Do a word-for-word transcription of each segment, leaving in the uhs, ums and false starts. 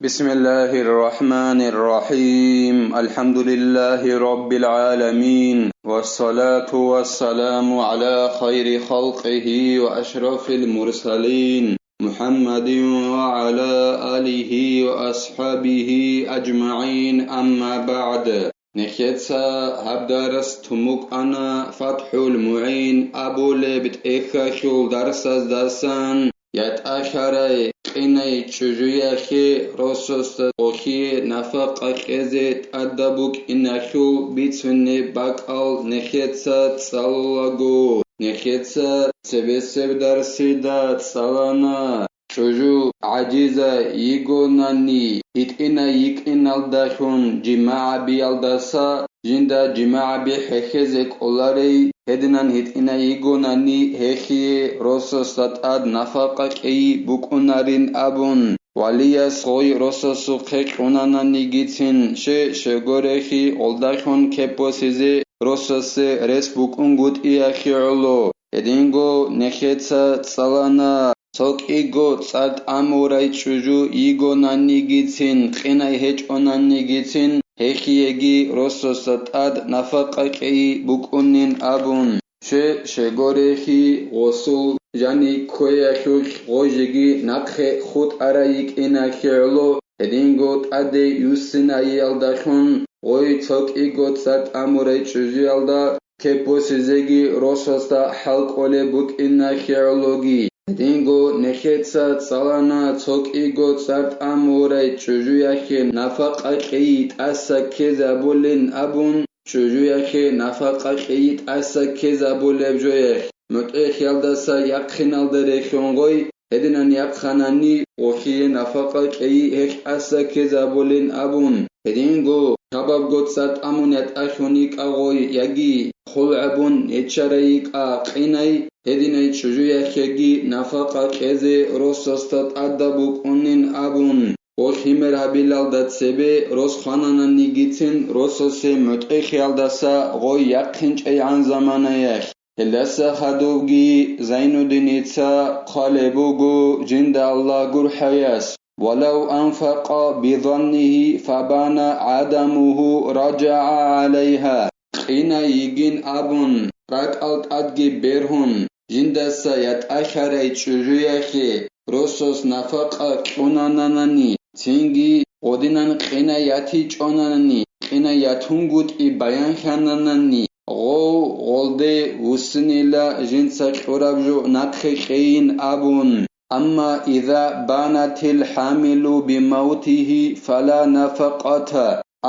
بسم الله الرحمن الرحيم. الحمد لله رب العالمين. والصلاة والسلام على خير خلقه وأشرف المرسلين محمد وعلى آله وأصحابه أجمعين. أما بعد. Нехеца гьаб дарс тумукъана ФатхӀул МугӀин абулеб тӀехьалъул дарсаздасан. ЯтӀахьарай къинай чӀужуяхъе росасда къохие нафакъа кьезе тӀадаб букӀиналъул бицунеб бакӀал нехеца цӀалулаго, нехеца цебесеб дарсида цӀалана. ЧӀужу гӀажиза йигонани, гьитӀина йикӀиналдалъун жимагӀабиялдаса жинда жимагӀаби хӀехьезе кӀоларей, гьединан гьитӀина йигонани гьехие росасда тӀад нафакъа кьей букӀунарин абун, валияс гъой росасухъе кьунананигицин, ще-щегорехи гъолдалъун кеп босизе росасе рес букӀунгутӀиялъе гӀоло. Гьединго нехеца цӀалана, цо кӀиго цӀар тӀамурай чӀужу йигонанигицин, къинай гьечӀонанигицин, гьехиеги росасда тӀад нафакъа кьей букӀунин абун, ще-щегорехи гъосул жани кквеялъулъ гъой жеги нахъе хутӀарай йикӀиналъе гӀоло, гьединго тӀаде юссинайялдалъун гъой цо кӀиго цӀар тӀамурай чӀужуялда кеп босизеги росасда хӀал кӀолеб букӀиналъе гӀологи. Гьединго нехеца цӀалана цо кӀиго цӀар тӀамурай чӀужуялъе нафакъа кьей тӀаса ккезабулин абун, чӀужуялъе нафакъа кьей тӀаса ккезабулеб жоялъ, мутӀигӀлъиялдаса яхъиналда рехьон гъой, гьединан яхъанани, гъохие нафакъа кьей гьелъ тӀаса ккезабулин абун, гьединго хабабго цӀар тӀамун ятӀалъун йикӀа гъой яги хъулгӀабун гьечӀарай йикӀа къинай, гьединай чӀужуялъеги нафакъа кьезе росасда тӀадаб букӀунин абун, гъолъ гьимер гьабилалда цебе рос хванананигицин росасе мутӀигӀлъиялдаса гъой яхъинчӀейгӀан заманаялъ. Гьелдаса хадубги Зайнуддиница хъвалеб буго жинда Аллагь гурхӀаяс: «ولو أنفق بظنه فبان عدمه رجع عليها». Къинай йигин абун, ракӀал тӀадги бергьун, жиндаса ятӀахьарай чӀужуялъе росас нафакъа кьунананани, цинги гъодинан къинай ятичӀонанани, къинай ятунгутӀи баянлъананани, гъов гъолде вуссинила жинца кьураб жо нахъе кьейин абун. أما إذا بانت الحامل بموته فلا نفقة.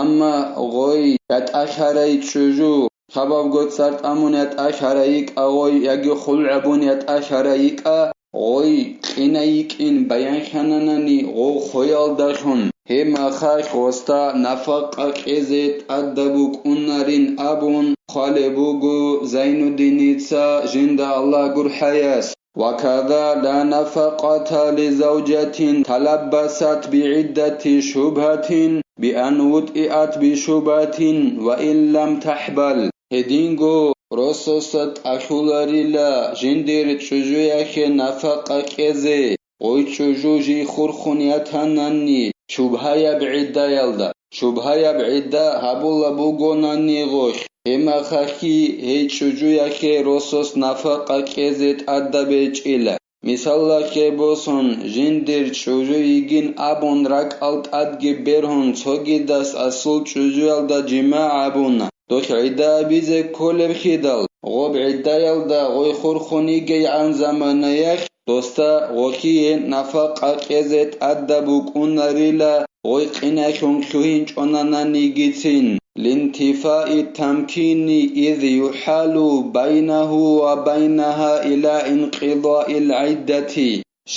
Амма гъой ятӀахьарай чӀужу, хабабго цӀар тӀамун ятӀахьарай йикӀа гъой яги хъулгӀабун ятӀахьарай йикӀа, гъой къинай йикӀин баянлъананани гъов хвеялдалъун, гьеб мехалъ гъосда нафакъа кьезе тӀадаб букӀунарин абун хъвалеб буго Зайнуддиница жинда Аллагь гурхӀаяс. وكذا لا نفقة لزوجة تلبست بعدة شبهة بأن وطئت بشبهة وإن لم تحبل. Гьединго росасда тӀалъуларила жиндир чӀужуялъе нафакъа кьезе, гъой чӀужу жий хурхун ятананни, шубгьаяб гӀиддаялда. Шубгьаяб гӀидда гьабулеб бугонани гъолъ, гьеб мехалъги гьей чӀужуялъе росас нафакъа кьезе тӀадаб гьечӀила. Мисалалъе босун, жиндир чӀужу йигин абун ракӀал тӀадги бергьун цогидас асул чӀужуялда жимагӀ гьабуна. Дохъ гӀидда абизе кколеб хидал, гъоб гӀиддаялда гъой хурхун йигейгӀан заманаялъ, досда гъолъие нафакъа кьезе тӀадаб букӀунарила, гъой къинайлъун лъугьинчӀонананигицин, لانتفاء التمكين إذ يحال بينه وبينها إلى انقضاء العدة.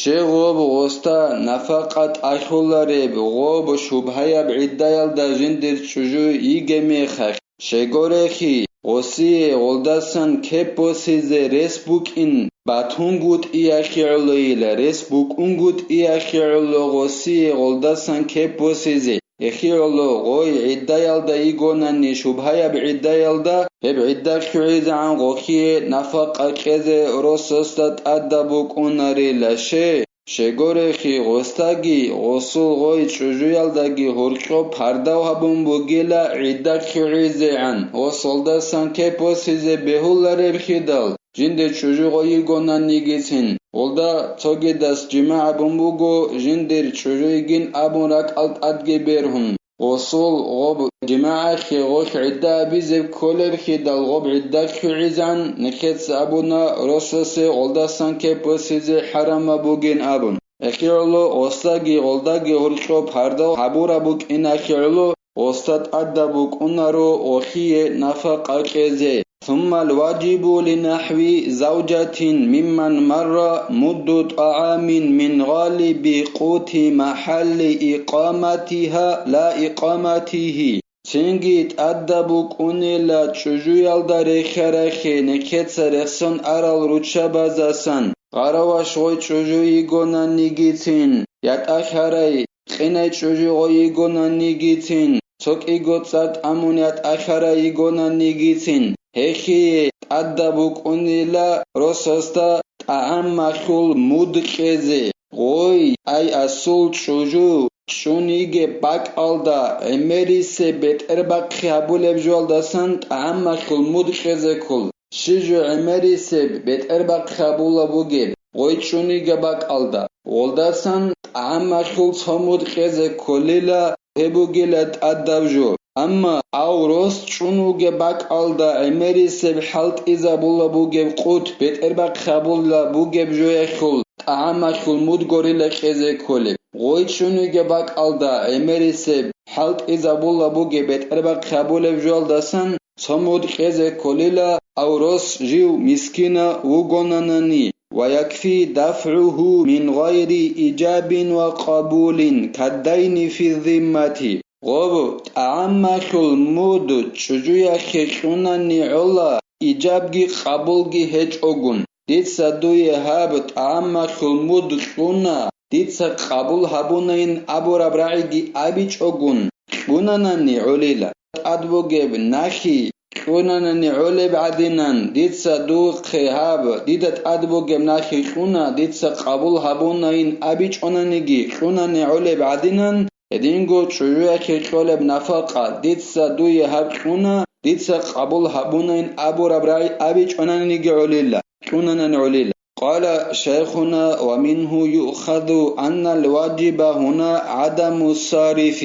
Щегъоб гъосда нафакъа тӀалъулареб гъоб шубгьаяб гӀиддаялда жиндир чӀужу йигеб мехалъ, щегорехи, гъосие гъолдасан кеп босизе рес букӀин батунгутӀиялъе гӀолойила, рес букӀунгутӀиялъе гӀоло гъосие гъолдасан кеп босизе. Эхиоло гъой гӀиддаялда йигонани шубгьаяб гӀиддаялда, гьеб гӀидда лъугӀизегӀан гъохие нафакъа кьезе росасда тӀадаб букӀунарила, ще, Щегорехи, гъосдаги гъосул гъой чӀужуялдаги гьоркьоб пардав гьабун бугила гӀидда кигӀизегӀан, гъосолдасан кеп босизе бегьуларебхидал, жиндир чӀужу гъой йигонанигицин. Гъолда цогидас жимагӀ гьабун буго, жиндир чӀужу йигин абун ракӀал тӀадги бергьун. Гъосул гъоб жимагӀахъе гъолъ гӀидда абизе кколебхидал гъоб гӀидда кигӀизан, нехеца абуна росасе гъолдасан кеп босизе хӀарамаб бугин абун. ЭхигӀоло гъосдаги гъолдаги гьоркьоб пардав гьабураб букӀинахигӀоло, гъосда тӀадаб букӀунаро гъолъие нафакъа кьезе. ثم الواجب لنحو زوجة ممن مر مد طعام من غالب قوت محل إقامتها لا إقامته. Цинги тӀадаб букӀунила чӀужуялда рехьарахъе нехеца рехсон арал руччабазасан, гъараваш гъой чӀужу йигонанигицин, ятӀахьарай, къинай чӀужу гъой йигонанигицин, цо кӀиго цӀар тӀамун ятӀахьарай йигонанигицин, гьехие тӀадаб букӀунила росасда тӀагӀамалъул муд кьезе. Гъой, ай асул чӀужу, чӀун йигеб бакӀалда гӀемерисеб бетӀербахъи гьабулеб жоялдасан тӀагӀамалъул муд кьезе ккол. Щи жо гӀемерисеб бетӀербахъи гьабула бугеб, гъой чӀун йигеб бакӀалда, гъолдасан тӀагӀамалъул цо муд кьезе кколила, гьеб бугила тӀадаб жо. Амма гьав рос чӀун вугеб бакӀалда гӀемерисеб хӀалтӀизабула бугеб къут бетӀербахъи гьабула бугеб жоялъул тӀагӀамалъул муд горила кьезе кколеб. Гъой чӀун вугеб бакӀалда гӀемерисеб хӀалтӀизабула бугеб бетӀербахъи гьабулеб жоялдасан цо муд кьезе кколила, гьав рос жив мискина вугонанани, ويكفي دفعه من غير إيجاب وقبول كالدين في الذمة. Гъоб, тӀагӀамалъул муд чӀужуялъе кьунани гӀола, ижабги къабулги гьечӀогун. Дица дуе гьаб тӀагӀамалъул муд кьуна, дица къабул гьабунайин абураб рагӀиги абичӀогун, кьунанани гӀолила. ТӀад бугеб нахи кьунанани гӀолеб гӀадинан, дица духъе гьаб, дида тӀад бугеб нахи кьуна, дица къабул гьабунайин абичӀонаниги кьунани гӀолеб гӀадинан, гьединго чӀужуялъе кьолеб нафакъа дица дуе гьаб кьуна, дица къабул гьабунайин абураб рагӀи абичӀонаниги гӀолила, кьунанани гӀолила. قال شيخنا: ومنه يؤخذ أن الواجب هنا عدم الصرف.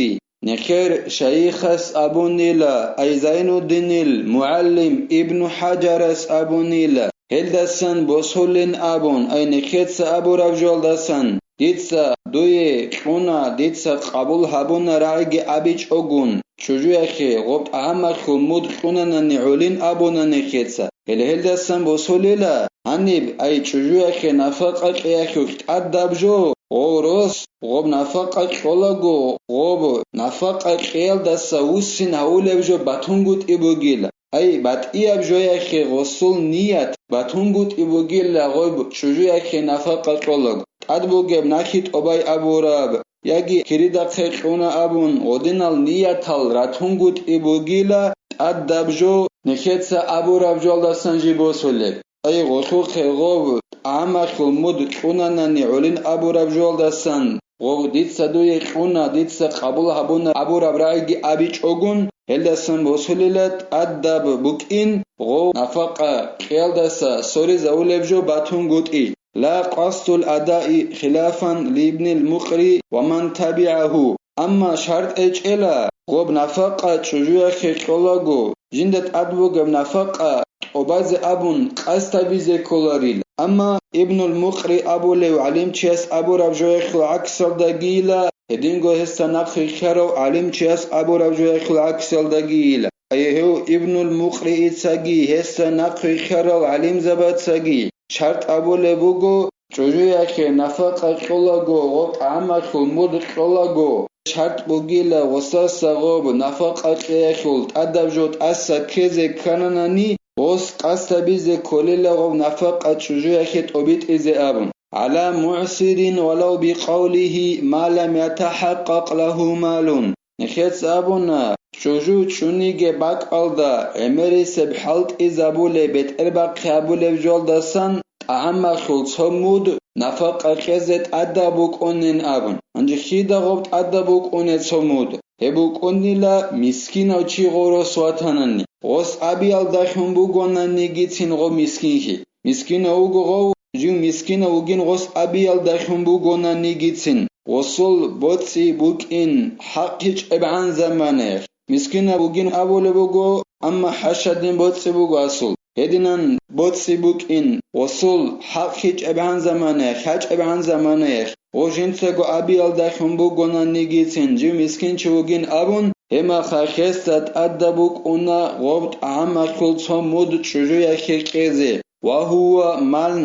Нехер шайихас абунила, ай Зайнуддинил мугӀалим Ибну ХӀаджарас абунила, гьелдасан босулин абун, ай нехеца абураб жоялдасан, дица дуе кьуна, дица къабул гьабуна рагӀиги абичӀогун, чӀужуялъе гъоб тӀагӀамалъул муд кьунанани гӀолин абуна нехеца. Гьеле гьелдасан босулила, гьаниб, ай чӀужуялъе нафакъа кьеялъулъ тӀадаб жо, гъов рос, гъоб нафакъа кьолаго, гъоб нафакъа кьеялдаса вуссин гьавулеб жо батунгутӀи бугила. Ай батӀияб жоялъе гъосул ният батунгутӀи бугила, гъоб чӀужуялъе нафакъа кьолаго. ТӀад бугеб нахи тӀобай абураб, яги киридахъе кьуна абун, гъодинал ниятал ратунгутӀи бугила, тӀадаб жо нехеца абураб жоялдасан жиб босулеб. Ай гъолъухъе гъоб, тӀагӀамалъул муд кьунанани гӀолин абураб жоялдасан, гъоб дица дуе кьуна, дица къабул гьабуна абураб рагӀиги абичӀогун, гьелдасан босулила тӀадаб букӀин, гъов нафакъа кьеялдаса соризавулеб жо батунгутӀи. لا قصد الأداء خلافا لابن المقري ومن تبعه. Амма шартӀ гьечӀела, гъоб нафакъа чӀужуялъе кьолаго, жинда тӀад бугеб нафакъа тӀобазе абун къасд гьабизе кколарил. Амма Ибнул Мукъри абулев гӀалимчияс абураб жоялъул гӀаксалдагийила, гьединго гьесда нахъ вихьарав гӀалимчияс абураб жоялъул гӀаксалдагийила. Ай гьев Ибнул Мукъриицаги гьесда нахъ вихьарал гӀалимзабацаги шартӀ абулеб буго, чӀужуялъе нафакъа кьолаго ва тӀагӀамалъул муд кьолаго, шартӀ бугила гъосаса гъоб нафакъа кьеялъул тӀадаб жо тӀаса ккезе ккананани, гъос къасд гьабизе кколила гъоб нафакъа чӀужуялъе тӀобитӀизе абун. على معسر ولو بقوله ما لم يتحقق له مال. Нехеца абуна, чӀужу чӀуниге бакӀалда гӀемерисеб хӀалтӀизабулеб бетӀербахъи гьабулеб жолдасан тӀагӀамалъул цо муд нафакъа кьезе тӀадаб букӀунин абун. Гьанже хида гъоб тӀадаб букӀуне цо муд? Гьеб букӀунила мискинав чи гъорос ватанани, гъос абиялдалъун бугонанигицин гъоб мискинхи. Мискинав вуго гъов, жив мискинав вугин гъос абиялдалъун бугонанигицин, гъосул боцӀи букӀин хӀакъ гьечӀебгӀан заманаялъ. Мискинав вугин абулеб буго, амма хӀашадин боцӀи буго асул. Гьединан боцӀи букӀин, гъосул хӀакъ гьечӀебгӀан заманаялъ, хӀачӀебгӀан заманаялъ, гъо жинцаго абиялдалъун бугонанигицин, жив мискинчи вугин абун, гьемаха хесда тӀадаб букӀуна гъоб тӀагӀамалъул цо муд чӀужуяхъе кьезе. Ва гьува ман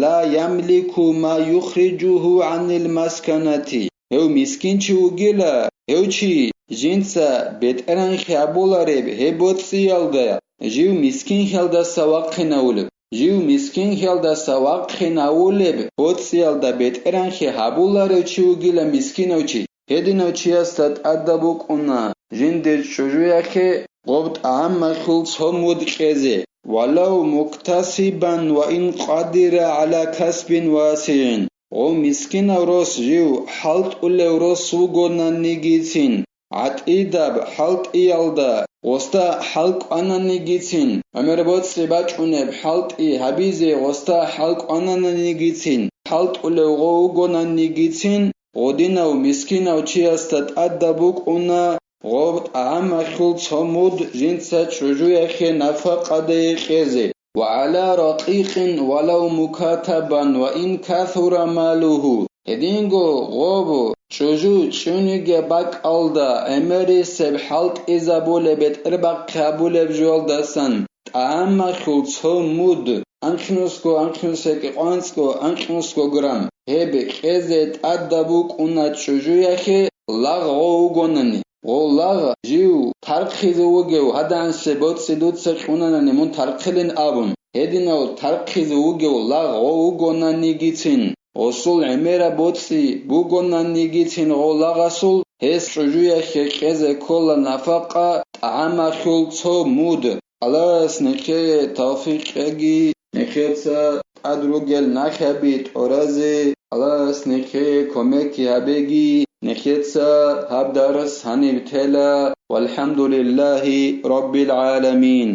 ла ямлику ма юхриджугьу гӀанил масканати. Гьев мискинчи вугила, гьев чи жинца бетӀергьанхи гьабулареб гьеб боцӀиялда жив мискинхьалдаса вахъинавулеб. Жив мискинхьалдаса вахъинавулеб боцӀиялда бетӀергьанхи гьабуларев чи вугила мискинав чи. Гьединав чиясда тӀадаб букӀуна жиндир чӀужуяхъе гъоб тӀагӀамалъул цо муд кьезе, валав муктасибан ва ин къадира гӀала касбин васигӀин. Гъов мискинав рос жив хӀалтӀулев рос вугонанигицин, гӀатӀидаб хӀалтӀиялда гъосда хӀалкӀвананигицин, гӀемер боцӀи бачӀунеб хӀалтӀи гьабизе гъосда хӀалкӀвананигицин, хӀалтӀулев гъов вугонанигицин, гъодинав мискинав чиясда тӀадаб букӀуна гъоб тӀагӀамалъул цо муд жинца чӀужуяхъе нафакъадае кьезе. Ва гӀала ракъикъин валав мукатабан ва ин касура малугьу. Гьединго гъоб чӀужу чӀуниги бакӀалда гӀемерисеб хӀалтӀизабулеб бетӀербахъи гьабулеб жоялдасан тӀагӀамалъул цо муд, анкьнусго, анкьнусекӀи къванцӀго, анкьнусго грамм, гьеб кьезе тӀадаб букӀуна чӀужуяхъе лагъ гъов вугонани. Гъов лагъ жив тархъизе вугев, гьадансе боцӀи дуца кьунанани мун тархъилин абун, гьединав тархъизе вугев лагъ гъов вугонанигицин, гъосул гӀемераб боцӀи бугонанигицин гъов лагъасул, гьес чӀужуяхъе кьезе ккола нафакъа тӀагӀамалъул цо муд. Аллагьас нехее тавфикъ кьеги, нехеца тӀад ругел нахъаби тӀоразе, Аллагьас нехее кумекги гьабеги, нехеца гьаб дарс гьаниб тела. ВалхӀамдулиллагьи раббил гӀаламин.